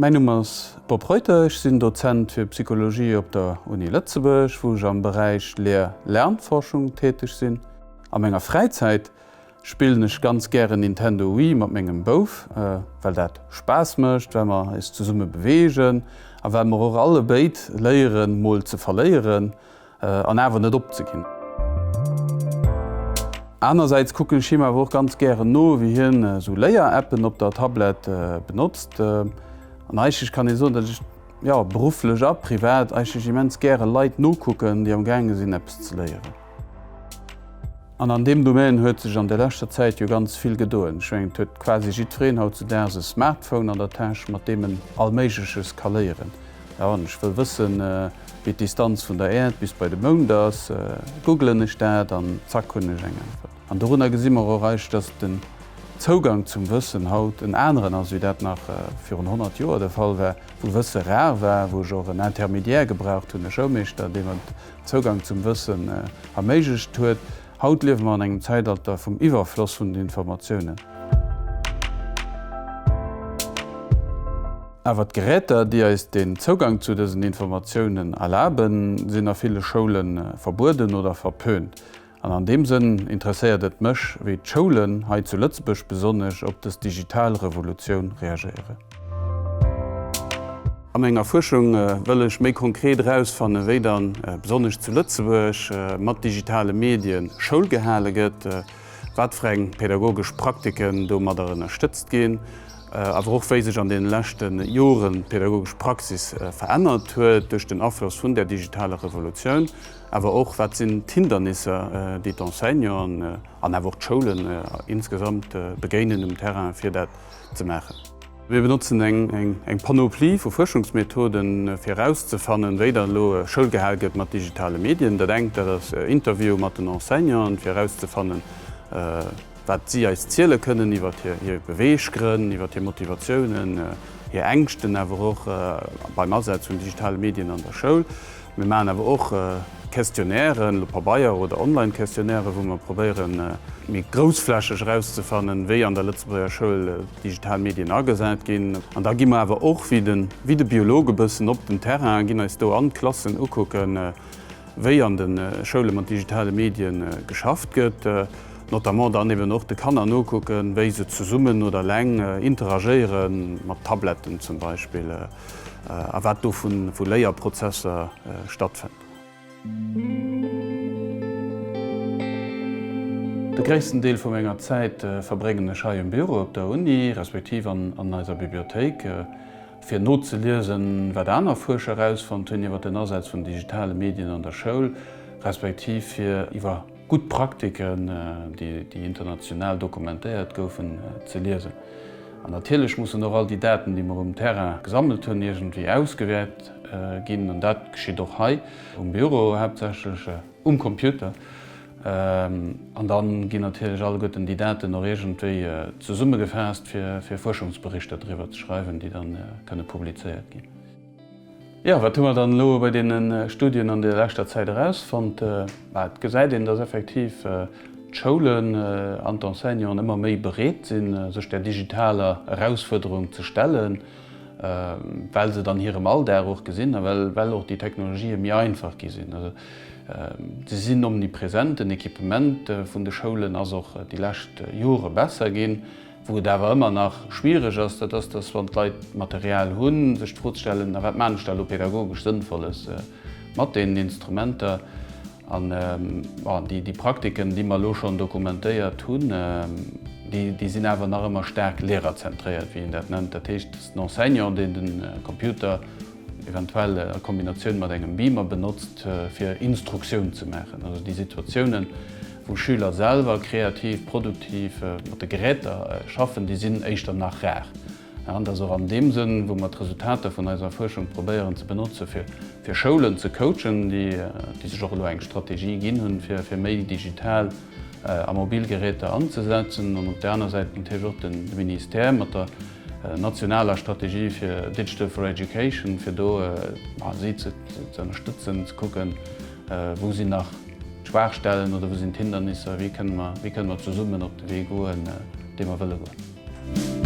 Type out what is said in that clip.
Mäin Numm ass Bob Reuter, ech sinn Dozent fir Psychologie op der Uni Lëtzebuerg, wou ech am Beräich Lehr-Lernforschung täteg sinn. A menger Fräizäit spillen ech ganz gären Nintendo Wii mat mengem Bouf, well dat Spaass mécht, well mer eis zesumme beweegen a well mer och allebéid léieren, mol ze verléieren. An awer net opzeginn. Anersäits kucken ech him awer och ganz gären no, wéi hien esou Léier-Appen op der Tablett benotzt. An eigentlech kann ee soen, datt ech, jo, berufflech a privat eigentlech immens gäre Leit nokucken, déi am gaange sinn, eppes ze léieren. An an deem Domaine huet sech an der leschter Zäit jo ganz vill gedoen. Ech mengen, et huet quasi jiddwereen hautzudaags e Smartphone an der Täsch, mat deem en Allméigleches ka léieren. Jo, wann ech wëll wëssen, wéi d'Distanz vun der Äerd bis bei de Mound ass, googlen ech dat an zack hunn ech eng Äntwert. An dorunner gesi mer och eischt, dass den Zougang zum Wëssen haut en aneren ass, wéi dat nach virun 100 Joer de Fall war, wou Wësse rar war, wou ech och en Intermédiaire gebraucht hunn, e Schoulmeeschter, dee mer Zougang zum Wëssen erméiglecht huet. Haut liewe mer an engem Zäitalter vum Iwwerfloss vun den Informatiounen. Awer d'Geräter, déi eis den Zougang zu dësen Informatiounen erlaben, sinn a ville Schoule verbueden oder verpönt. An an deem Sënn interesséiert et mech, wéi d'Schoulen, hei zu Lëtzebuerg besonnesch, op dës digital Revolutioun reagéieren. A menger Fuerschung wëll ech méi konkret erausfannen, wéi dann, besonnesch zu Lëtzebuerg, mat digitale Medien Schoul gehale gëtt, wat fir eng pädagogesch Praktiken domadder ënnerstëtzt ginn, awer och wéi sech an deene leschte Joren d'pädagogesch Praxis verännert huet duerch den Afloss vun där digitaler Revolutioun. Awer och, wat sinn d'Hindernisser, déi d'Enseignanten an awer och d'Schoulen insgesamt begéinen um Terrain, fir dat ze maachen? Mir benotzen eng Panoplie vu Fuerschungsmethoden, fir erauszefannen, wéi dann elo Schoul gehal gëtt mat digitale Medien. Dat engt, dat ass Interviewe mat den Enseignanten, fir erauszefannen, wat si eis ziele kënnen iwwer hir Beweeggrënn, iwwer hir Motivatiounen, hir Ängschten, awer och beim Asaz vun digitale Medien an der Schoul. Mir maachen awer och Questionnairen, elo Pabeier oder Online-Questionnairen, wou mer probéieren, méi groussflächeg erauszefannen, wéi an der Lëtzebuerger Schoul digital Medien agesat ginn. An da gi mer awer och, wéi de, wéi de Biolog e bëssen, op den Terrain, ginn eis do an d'Klassen ukucken, wéi an de Schoule mat digitale Medien geschafft gëtt, notamment dann eben och de Kanner nokucken, wéi se zesummen oder eleng interagéiere mat Tabletten zum Beispill. A wat do vu Léierprozesser stattfënnt. De gréissten Deel vu menger Zäit verbréngen ech hei um Büro op der Uni, respektiv an eiser Bibliothéik, fir nozeliesen, wat aner Fuerscher erausfonnt hunn iwwer den Asaz vun digitale Medien an der Schoul, respektiv fir iwwer gutt Praktiken, déi international dokumentéiert goufen, ze liesen. An natierlech mussen och all déi Daten, déi mer um Terrain gesammelt hunn, iergendwéi ausgewäert ginn. An dat geschitt och hei um Büro, haaptsächlech um Computer. An da ginn natierlech alleguerten déi Daten och iergendwéi zesummegefaasst, fir Fuerschungsberichter driwwer ze schreiwen, déi da kënne publizéiert ginn. Jo, wat hu mer dann elo bei deene Studien an der leschter Zäit erausfonnt? Bah, et gesäit een, dass effektiv d'Schoulen an d'Enseignanten ëmmer méi bereet sinn, sech där digitaler Erausfuerderung ze stellen, well se et an hirem Alldag och gesinn a well well och déi Technologië méi einfach gi sinn. Also se sinn omnipresent, den Equipement vun de Schoulen ass och déi lescht Jore besser ginn. Wou et awer ëmmer nach schwiereg ass, dat ass, dass wann d'Leit Material hunn, sech d'Fro ze stellen, A wat maachen ech da elo pädagogesch Sënnvolles mat deenen Instrumenter? An déi Praktiken, déi mer elo schonn dokumentéiert hunn, déi sinn awer nach ëmmer staark lehrerzentréiert, wéi een dat nennt. Dat heescht, dass den Enseignant, deen de Computer eventuell a Kombinatioun mat engem Beamer benotzt, fir Instruktioun ze maachen. Also déi Situatiounen, wou Schüler selwer kreativ, produktiv mat de Geräter schaffen, déi sinn éischter nach rar. An dat ass och an deem Sënn, wou mer d'Resultater vun eiser Fuerschung probéieren ze benotze fir Schoulen ze coachen, déi sech och elo eng Strategie ginn hunn, fir méi digital a mobil Geräter anzesetzen. An op där aner Säit natierlech och de Ministère mat der nationaler Strategie fir Digital for Education, fir do si ze ënnerstëtzen, ze kucken, wou sinn nach d'Schwaachstellen oder wou sinn d'Hindernisser, wéi kënne mer, wéi kënne mer zesummen op de Wee goen, dee mer wëlle goen.